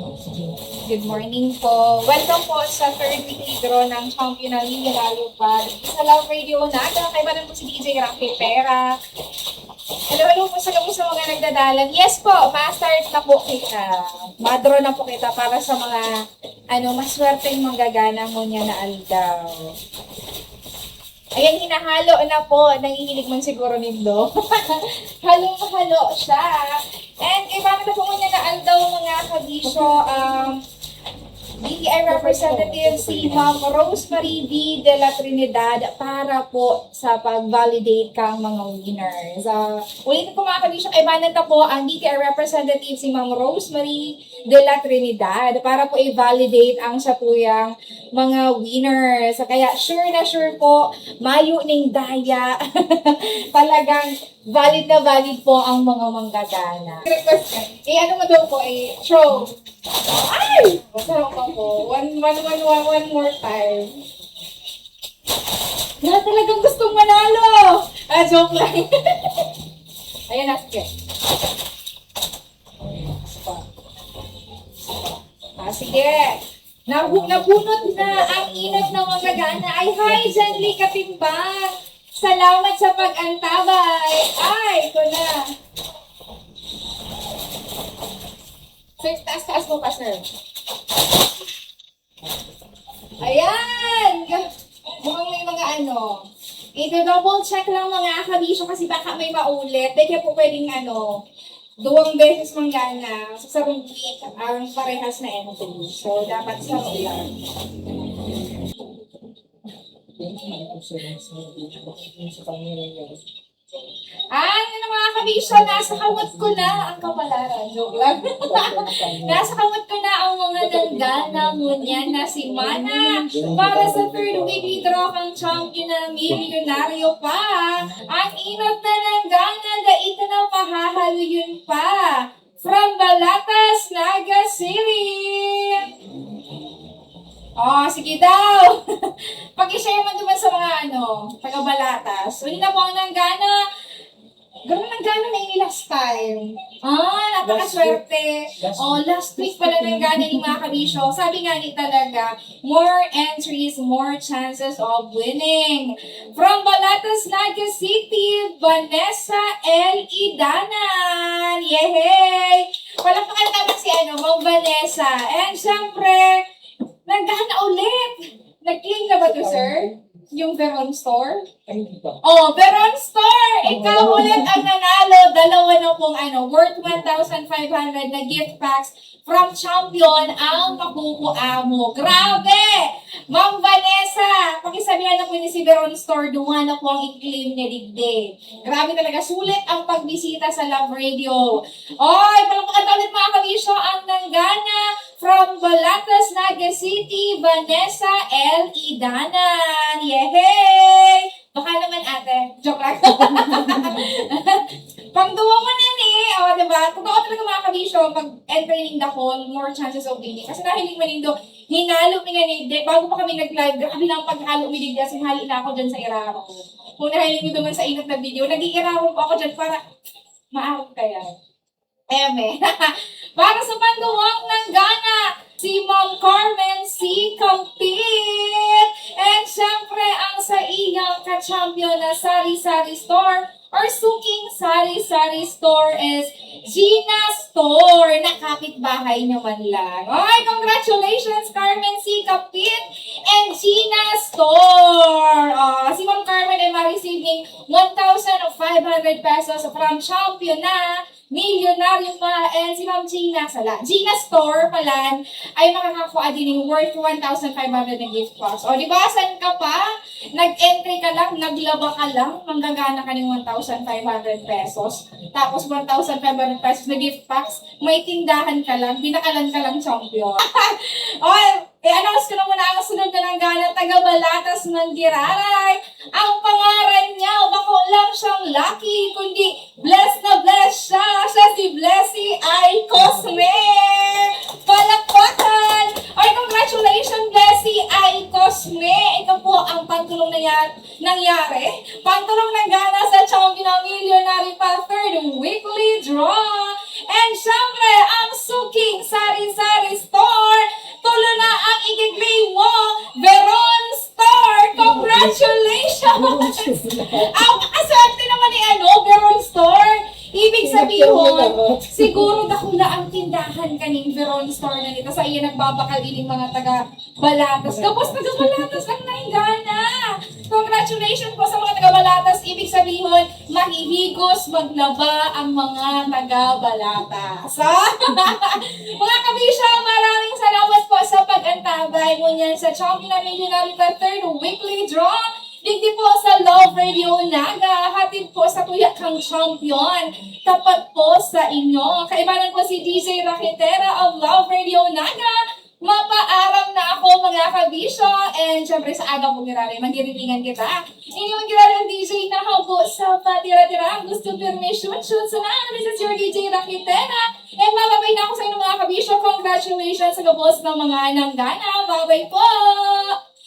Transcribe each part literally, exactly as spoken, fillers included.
Good morning po. Welcome po sa third weekly draw ng Champion ng Milyonaryo Pa. Sa Love Radio Naga, kaibanan po si D J Rafi Pera. Hello, hello po sa gabos sa mga nagdadalan. Yes po, ma-start na po kita. Ma-draw na po kita para sa mga, ano, maswerteng manggagana ngunyan na aldaw. Ayan, hinahalo na po. Nangihilig man siguro nindo. Halong-halo siya. And kaibanan na po ngunyan na aldaw, mga kabisyo, um, D T I representative si Ma'am Rosemary B. de la Trinidad para po sa pag-validate kang mga winners. Ah, ulitin ko, mga kabisyo, kaibanan na po ang D T I representative si Ma'am Rosemary de la Trinidad para po i-validate ang satuyang mga winners. Kaya sure na sure po, mayo ning daya. Talagang valid na valid po ang mga manggagana. Eh, ano mo daw po, eh, throw. Ay! Masarap pa po. One, one, one, one, one more time. Na talagang gustong manalo! Ah, joke lang. Ayan na, sige. Ah, sige. Nabu-, nabunot na ang inot ng manggagana. Ay, hi, Jenly Katimbang! Salamat sa pag-antabay! Ay, ko na! Sir, taas-taas mo pa, sir. Ayan! Mukhang may mga ano. I-double check lang, mga kabisyo, kasi baka may maulit. Di kaya po pwedeng ano, duwang beses manggana sa sarong week ang parehas na entry. So, dapat sa lang. Ay, ano, mga kabisyo, nasa kamot ko na ang kapalaran. Joke lang. Nasa kamot ko na ang mga nanggana ngunyan na semana para sa third weekly draw kang Champion ng Milyonaryo Pa. Ang inot na nanggana, dai ta na pahahaloyon pa. From Balatas, Naga City. Oh, sige daw. Pag-i-share man naman sa mga ano, taga Balatas. Uli na po ang nanggana. Ganun nanggana na ini last time. Ah, napakaswerte. Last week. Oh, last week pala nanggana ni, mga kabisyo. Sabi nga ni talaga, more entries, more chances of winning. From Balatas, Naga City, Vanessa L. Idanan. Yehey! Palakpakan naman si ano, Ma'am Vanessa. And syempre, nanggana ulit. Nag-claim na ba to, sir? Yung Veron Store? Ay, hindi pa. Oh, Veron Store! Ikaw ulit ang nanalo. Dalawa na pong ano, worth one thousand five hundred na gift packs from Champion ang makukuha mo. Grabe! Ma'am Vanessa, pakisabihan na po ni si Veron Store, duwa na po ang i-claim niya digdi. Grabe talaga, sulit ang pagbisita sa Love Radio. Oy, palakpakan ulit, mga kabisyo, ang nanggana from Balatas, Naga City, Vanessa L. Idanan. Yehey! Baka naman, ate. Joke lang. Pang duwa mo na ni. O, diba? Totoo talaga, mga kabisyo, pag entering the hall, more chances of winning. Kasi nahiling manindo, hinalo mi nga ni, de, bago pa kami nag-live, grabe na ang paghalo mi digdi, as in, hali na ako dyan sa iraro. Kung nahiling nyo naman sa inot na video, nag-iiraro pa ako dyan para maarap kaya. Eme. Para sa panduwang nanggana, si Ma'am Carmen C. Campit. And syempre, ang sa iyang ka-champion na sari-sari store or suking sari-sari store is Gina Store. Nakapit bahay naman lang. Ay, congratulations, Carmen C. Campit and Gina Store. Ah, si Ma'am Carmen ay ma-receive ning one thousand five hundred pesos from Champion na Milyonaryo Pa, and si Ma'am Gina, sala, Gina Store pala, ay makakakua din ng worth one thousand five hundred na gift box. O, di ba, san ka pa? Nag-entry ka lang, naglaba ka lang, manggagana ka ng one thousand five hundred pesos. Tapos, one thousand five hundred pesos na gift box, may tindahan ka lang, binakalan ka lang, Champion. O, i-announce ko na muna ang sunod na nanggana, taga Balatas ng Giraray. Ang pangaran niya, bako lang siyang Lucky, kundi bless na bless siya. Siya si Blessy Ay Cosme. Palakpakan! Ay, congratulations, Blessy Ay Cosme. Ito po ang pantulong na yan, nangyari. Pantulong nanggana sa Champion ng Milyonaryo Pa third weekly draw. And syempre, ang suking sari-sari store, tulo na ang ikiklaim mo, Veron Store! Congratulations! Ang kaswerte naman ni ano, Veron Store! Ibig sabihin, siguro dakula ang tindahan kaning Veron Store na nito. Sa iya nagbabakal ining mga taga Balatas. Gabos taga Balatas ang nanggana! Congratulations po sa mga taga Balatas. Ibig sabihin, mahihigos maglaba ang mga taga Balatas. Mga kabisyo, maraming salamat po sa pag-antabay ngunyan sa Champion na Millionaire Third Weekly Draw. Digdi po sa Love Radio Naga, hatid po sa tuya kang Champion. Tapat po sa inyo. Kaibanan po si D J Raketera of Love Radio Naga. Mapaaram na ako, mga kabisyo. And syempre, sa aga po, giraray, magiritingan kita. Inyo ang giraray ang D J na habo sa patira-tira. Ang gusto pirmi shoot-shoot. So, na, this is your D J Raketera. And mababay na ako sa inyo, mga kabisyo. Congratulations sa gabos ng mga nanggana. Bye-bye po!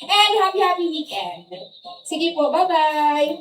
And happy, happy weekend. Sige po, bye-bye!